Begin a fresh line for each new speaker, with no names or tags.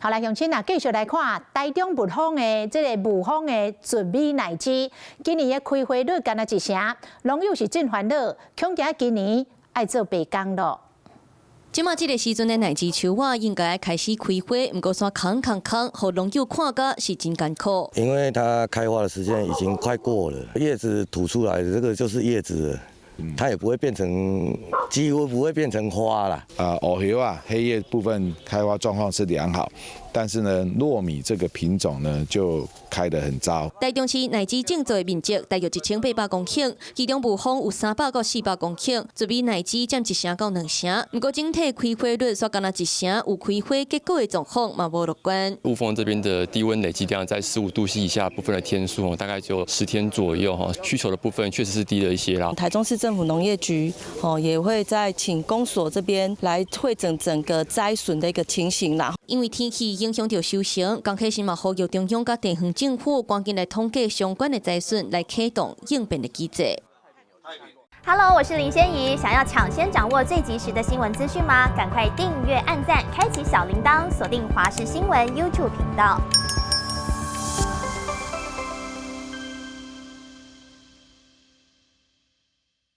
好來，鄉親啊，繼續來看台中霧峰的這个霧峰的雪美奶芝，今年的開花率干焦一成，農友是真煩惱，恐驚今年愛做白工咯。
這馬這个時陣的奶芝樹仔應該開始開花，毋過煞空空空，予農友看甲是真艱苦。
因為它開花的時間已經快過了，葉子吐出來的這個就是葉子，它也不會變成，幾乎不會變成花啦。
啊，芋葉啊，黑葉部分開花狀況是良好，但是呢，糯米這個品種呢就開得很糟。
台中市奶芝種植的面積大約1800公頃，其中霧峰有300到400公頃，雪美奶芝佔1成到2成。毋過整體開花率煞干焦一成，有開花結果的狀況嘛無樂觀。
霧峰這邊的低溫累積量在15度C 以下部分的天數，大概就10天左右哈，需求的部分確實是低了一些啦。
台中市政府農業局哦也會再請公所這邊來彙整整個災損的一個情形啦。
因為天氣影響著收成，江啟臣嘛呼籲中央佮地方政府趕緊來統計相關的災損，來啟動應變的機制。
Hello，我是林仙怡，想要搶先掌握最及時的新聞資訊嗎？趕快訂閱、按讚、開啟小鈴鐺，鎖定華視新聞 YouTube 頻道。